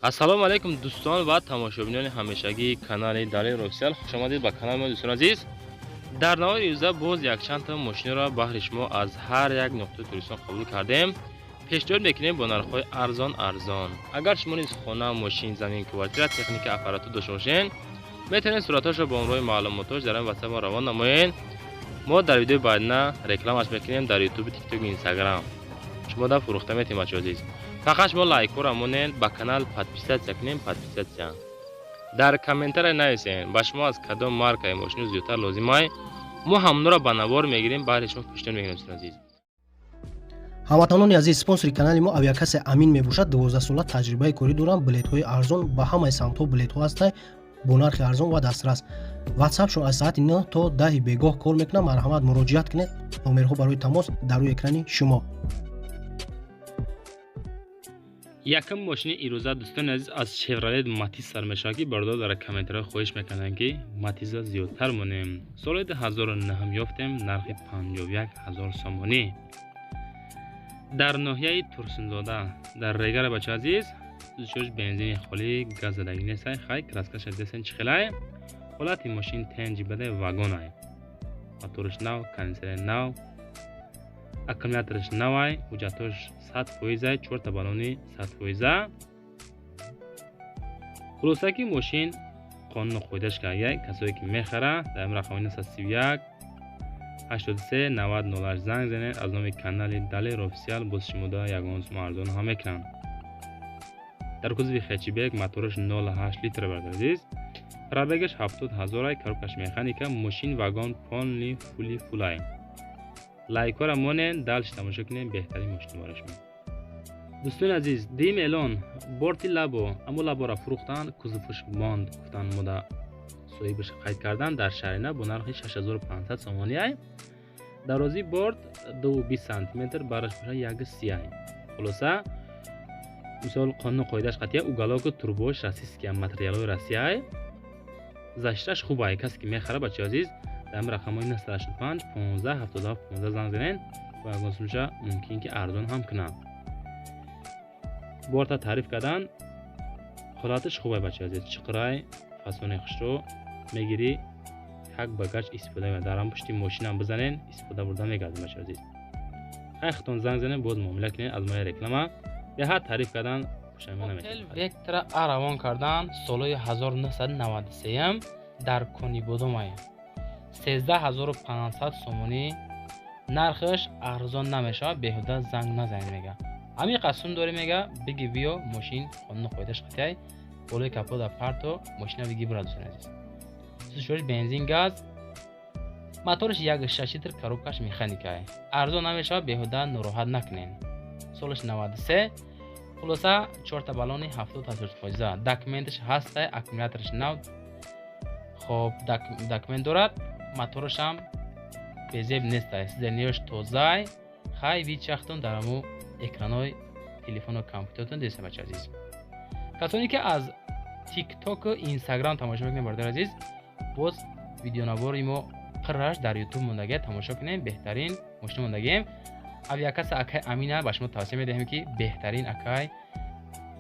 Ассалому алайкум, дӯстон ва тамошобинони ҳамешагии канали Далер Офисиал. Хушомадед ба канали мо, дӯстони азиз. Дар навори имрӯза боз якчандта мошинро баҳри шумо аз ҳар як нуқтаи Тоҷикистон қабул кардем, пешниҳод мекунем бо нархҳои арзон арзон. Агар шумо низ хона, мошин, замин, квартира, техника, аппаратура дошта бошед, метавонед суратҳошро бо ҳамроҳи маълумотош дар ин ватсап мо равон намоед. Мо дар видеои баъдина рекламаш мекунем дар Ютуби, Тикток, Инстаграм. Шумо да фурӯхта метавонед, бачаҳо азиз. Фақат шумо лайкҳоро монед, ба канал подписаться кунем, подписаться. Дар комментария нависен, ба шумо аз кадом маркаи мошино зиёдтар лозимай, мо ҳамонро ба навор мегирем, баҳри шумо пешниҳод мекунем, дӯстони азиз. Ҳамватанони азиз, спонсори канали мо авиакасса Амин мебошад. 12 сола таҷрибаи корӣ дорам. Билетҳои арзон, ба ҳамаи самтҳо билетҳо ҳастай бо нархи арзон ва дастрас. Ватсапшон аз соати 9 то 10 бегоҳ кор мекунад. Марҳамат, муроҷиат кунед. Номерҳо барои тамос дар рӯи экрани шумо. Якум мошини ирӯза, дӯстони азиз, аз Шевролет Матиз сар мешавад, ки бародар дар комментариҳо хоҳиш мекарданд, ки Матиза зиёдтар монем. Соли 2009 ёфтем, нархи 51 ҳазор сомонӣ, дар ноҳияи Турсунзода, дар Регара. Бача азиз, сӯзишош бензини холӣ, газ задагӣ нестай. Хай, краскаша десен чӣ хелай, ҳолати мошин тенҷи бадай, вагонай, моторш нав, кондитсионер нав, аккумулятораш навай, ҳуҷҷатош 100 фоизай, чорта баллони 100 фоиза. Хулоса ки мошин қонуну қоидаш кардагай. Касое ки мехара, дар ин рақами 931 83 90 08 занг занед. Аз номи канали Далер Офисиал боз шумода ягон сум арзон ҳам мекунанд. Дар кузови хэтчбек, мотораш 08 литр, бародар азиз, пробегаш 70 ҳазорай, коробкаш механика, мошин вагон, полный фули фулай. Лайкҳоро монен, дальше тамошо кунем беҳтарин мошини барои шумо. Дӯстони азиз, дуюм эълон: борти Лабо. Аммо Лабора фурӯхтанд, кузоваш монд, гуфтанд, мода соҳибаш қайд кардан дар шаҳрина бо нархи 6500 сомонӣ ай. Дарозии борт 2,20 сантиметр, бараш боша 1,30 ай. Хулоса, мисол, қонуну қоидааш қатъия, уголоку трубош российский, материалҳои Россияй, защиташ хуб ай. Касе ки мехара, бачаи азиз, дар ин рақамҳои 985 15 77 15 занг занед ва ягон сумша мумкин ки арзон ҳам кунанд. Борта таъриф кардан, ҳолаташ хуб ай, бачаи азиз, чиқирай, фасони хушро мегирӣ, как багаж истифода мебарад. Дар ҳам пушти мошинам бизанен, истифода бурда мегардем, бачаи азиз. Хай, худтон занг занед, боз муомила кунед. Аз мои реклама беҳад таъриф кардан, пушаймон намешавед. Вектра А равон кардан, солҳои 1993, дар Конибодомай, 13 500 сомонӣ нархаш, арзон намешавад, беҳуда занг назанед, мега. Ҳамин қасум дорӣ, мега, биги биё, мошин қонуну қоидаш қатъияй, болои капода парто, мошина биги бира. Дӯстони азиз, сӯзишвориш бензин, газ, мотораш 1,6 литр, коробкаш механикай. Арзон намешавад, беҳуда нороҳат накунед. Солаш 93. Хулоса, чорта баллони 70-80 фоиза, документаш ҳастай, аккумулятораш нав, хоб, документ дорад, моторашам безеб нестай, сиденияш тозай. Хай, вичахтон дар ҳаму экранои телефону компютертон деса. Бача азиз, касоне ки аз Тиктоку Инстаграм тамошо мекунед, бародари азиз, боз видеонавори мо пирраш дар Ютуб мондагия, тамошо кунем. Беҳтарин мошина мондагием. Авиакасса акай Амина ба шумо тавсия медиҳем, ки беҳтарин акай,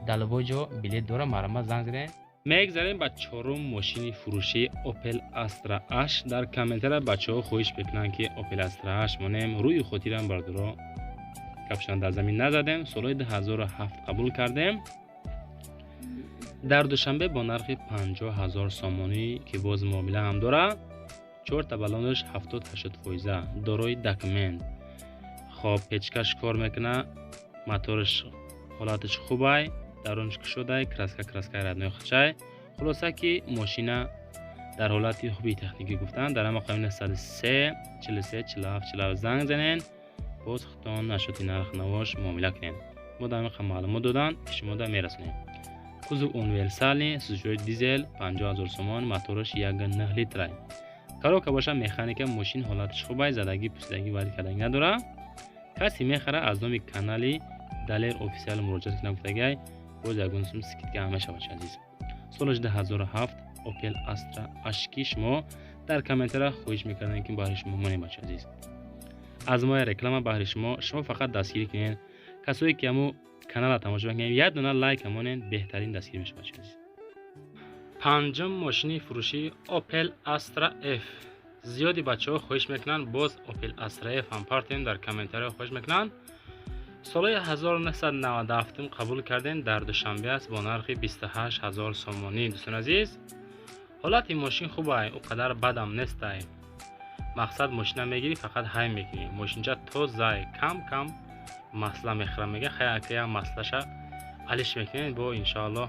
далбой ҷо билет дора, марҳамат, занг занед. Мегзарем ба чорум мошини фурӯшӣ, Opel Astra H. Дар комментария бачаҳо хоҳиш мекунанд, ки Opel Astra H монем. Рӯи хотирам, бардоро, капшан дар замин назадем. Солҳои 2007 қабул кардем дар Душанбе бо нархи 50 ҳазор сомонӣ, ки боз муомила ҳам дорад. Чорта баллонаш 70-80 фоиза, дорои документ. Хоб, печкаш кор мекунад, мотораш ҳолаташ хубай, дарунаш кушодай, краска краскаи родной хачай. Хулоса ки мошина дар ҳолати хуби техникӣ гуфтанд. Дар ҳама қамина 103 43 47 47 занг занен, боз худтон нашоти нарх навош муомила кунед. Мо дар ҳамин маълумот додан, ки шумо да мерасонем. Кузов универсальный, сӯзишвории дизел, 50 ҳазор сомон, мотораш 1,9 литрай, коробка боша механика. Мошин ҳолаташ хубай, задагӣ, пусидагӣ, варид кардагӣ надорад. Касе мехара, аз номи канали Далер Офисиал муроҷиат кунад, гуфтагиай, боз ягон сум скидка ҳам мешавад. Азиз, соли 2007 Opel Astra H, ки шумо дар комментария хоҳиш мекардем, ки баҳри шумо монем. Бача азиз, аз моя реклама баҳри шумо, шумо фақат дастгирӣ кунед. Касое ки ҳаму Канала тамошо мекунем, як дона лайк монен, беҳтарин дастгирӣ мешавад бачаҳои азиз. Панҷум мошини фурӯшӣ Opel Astra F. Зиёди бачаҳо хоҳиш мекунанд, боз Opel Astra F ҳам партем, дар комментариҳо хоҳиш мекунанд. Солҳои 1997 қабул кардем, дар Душанбе аст бо нархи 28 000 сомонӣ. Дӯстони азиз, ҳолати мошин хубай, ӯ қадар бадам нестай. Мақсад, мошина мегирӣ, фақат ҳай мекунӣ. Мошинча тозай, кам кам масла мехӯра, мега хай акая маслаша алиш мекунем, бо иншоаллоҳ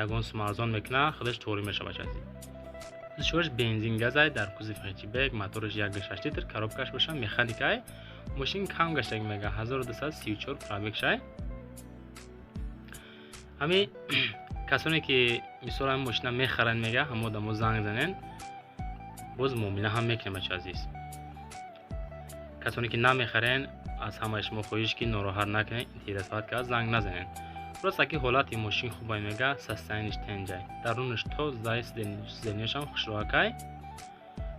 ягон сум арзон мекуна, худаш тоғрӣ мешава. Бачаи азиз, шурш бензин газай, дар кузов хэтчбек, мотораш 1,6 литр, коробкаш боша механикай. Мошин кам гаштаг, мега 1234 пробег шай. Ҳами касоне ки мисол ҳами мошина мехаранд, мега ҳамо одамо занг занен, боз муомила ҳам мекунем. Бачаи азиз, касоне ки намехарен, аз ҳамаи шумо хоҳиш ки нороҳат накунед, интересовать кард, занг назанен. Просто ки ҳолати мошин хубай, мега состояниш тенҷай, дарунаш тозай, сиденияшам хушроакай,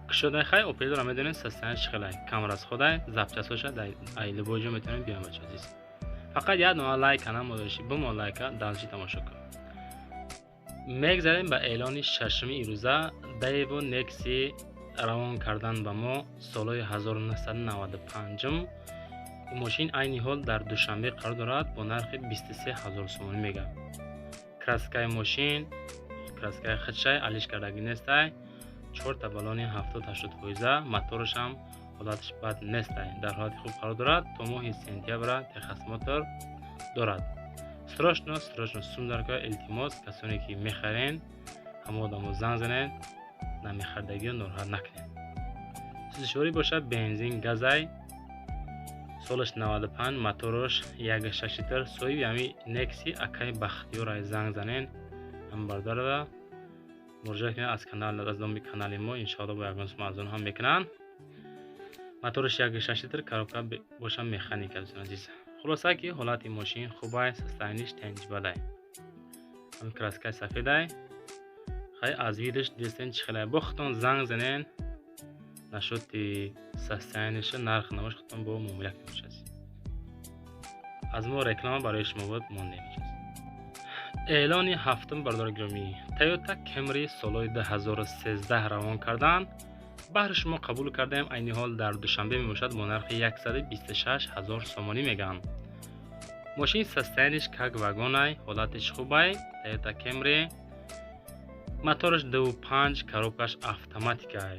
кушодай. Хай, Опелро медонед, состояниш чӣ хелай, кам расходай, запчастҳоша ай любой ҷо метавонед биёем. Бачаи азиз, фақат як дона лайка намодоши, бумо лайка, дальше тамошо кун. Мегзарем ба эълони шашуми ирӯза. Daewoo Nexia равон кардан ба мо, солҳои 1995. Мошин айни ҳол дар Душанбе қарор дорад, бо нархи 23 000 сомонӣ мегӯяд. Краскаи мошин краскаи худшай, алиш кардагӣ нестай, чорта баллони 70-80 фоиза, моторашам ҳолаташ бад нестай, дар ҳолати хуб қарор дорад, то моҳи сентябра техосмотр дорад. Срочно, срочно сум даркор, илтимос, касоне ки мехарен, ҳама одамо занг занед, намехардагиро нороҳат накунед. Сӯзишворӣ бошад бензин газай, солаш 95, мотораш 1,6 литр. Соҳиби ҳами Нексия акаи Бахтиёрай, занг занен, ҳам бародарада муроҷиат кунед аз канал, аз номи канали мо, иншоалло бо ягон сум арзон ҳам мекунанд. Мотораш 1,6 литр, коробка боша механика. Дӯстони азиз, хулоса ки ҳолати мошин хубай, состояниш тенҷбадай, ҳами краскаи сафедай. Хай, аз видаш дидестен чӣ хелай, бо худтон занг занен, насчёти состояниша, нарх навош худтон бо муомила кунед. Аз мо реклама барои шумо буд, мондем. Эълони ҳафтум, бародари гиромӣ, Toyota Camry солҳои 2013 равон кардан, баҳри шумо қабул кардаем, айни ҳол дар Душанбе мебошад, бо нархи 126 000 сомонӣ мегӯянд. Мошин состояниш как вагонай, ҳолатиш хубай. Toyota Camry, мотораш 2,5, коробкаш автоматикай.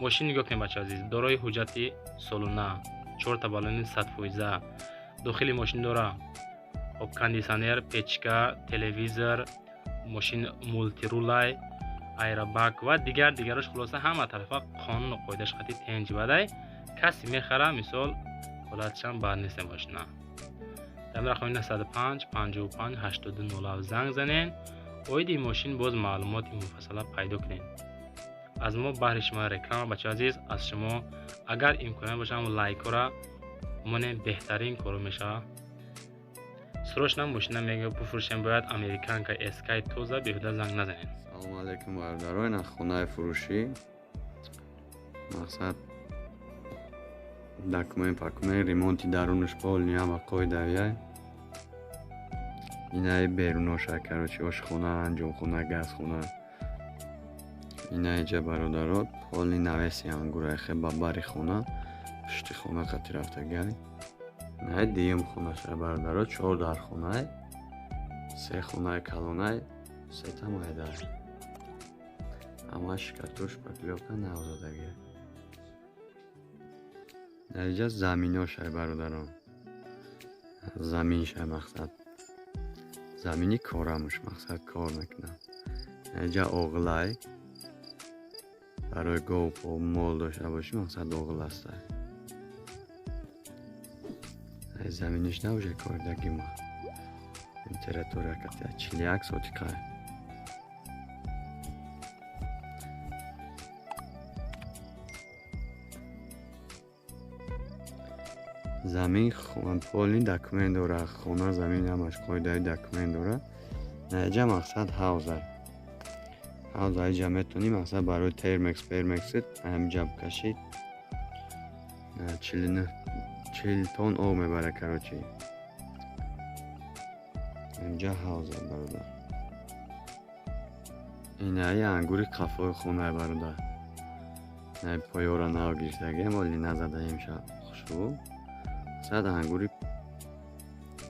Мошин нигоҳ кунед, бачаи азиз, дорои ҳуҷҷати солона, чорта баллони 100%. Дохили мошин дора об, кондитсионер, печка, телевизор, мошин мультирулай, аэробак ва дигар дигарош. Хулоса, ҳама тарафа қонуну қоидаш қати тенҷ бадай. Касе мехара, мисол, ҳолатшам бад нест мошина. Дар рақами 905 55 82 занг занен, оиди мошин боз маълумоти муфассала пайдо кунед. Аз мо баҳри шумо реклама. Бачаи азиз, аз шумо агар имконият бошам, лайкҳоро монем, беҳтарин коро мешавад. Срочно мошина мега буфурӯшем, бояд американка эскай тоза, беҳуда занг назанед. Салому алейкум, бародаро. Ина хонаи фурӯшӣ, мақсад, документ пакумент, ремонти дарунаш полный, ҳама қоидавияй. Инаи беруноша, короче, ошхона, анҷомхона, газхона. Инаиҷа, бародаро, полный навеси ангурайхе ба бари хона, пушти хона қати рафтагай. Инаи дуюм хонаша, бародаро, чор дархонай, се хонаи калонай, сета майда, ҳамаш штукатур, шпаклёвка, навзодагӣ. Дар заминошай, бародарон, заминшай, мақсад, замини корамуш, мақсад, кор мекунам. Инҷа оғилай, барои гов, мол дошта бошӣ, мақсад, оғил астай. Заминиш набоша, кордагима территория кати 41 сотикай. Замин полный документ дора, хона, замин ҳамаш қоидаи документ дора. Наиҷа, мақсад, ҳавза, ҳавза. Иҷа метавонӣ, мақсад, барои термекс пермексит ҳамиҷа бикашид, 40 тон об мебара, короче. Инҷа ҳавза, бародар. Инаи ангури қафои хонаи, бародар. Инаи поёра нав гирифтагиам, оли назадаем ша хушрӯ. Сад ангури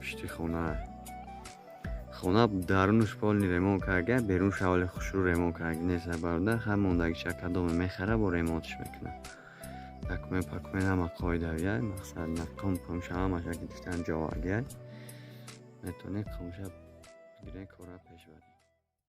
пишти хонаа. Хона дарунаш полный ремонт карга, берунаш аввали хушрӯ ремонт карга нест, бародар. Ҳар мондагиша кадоме мехара, бо ремонтш мекунад. Документ пакумент ҳама қоидавия, мақсад на қум пумша ҳамаша гирифтан ҷовагия. Метавонед қумша бигирен, кора пеш баред.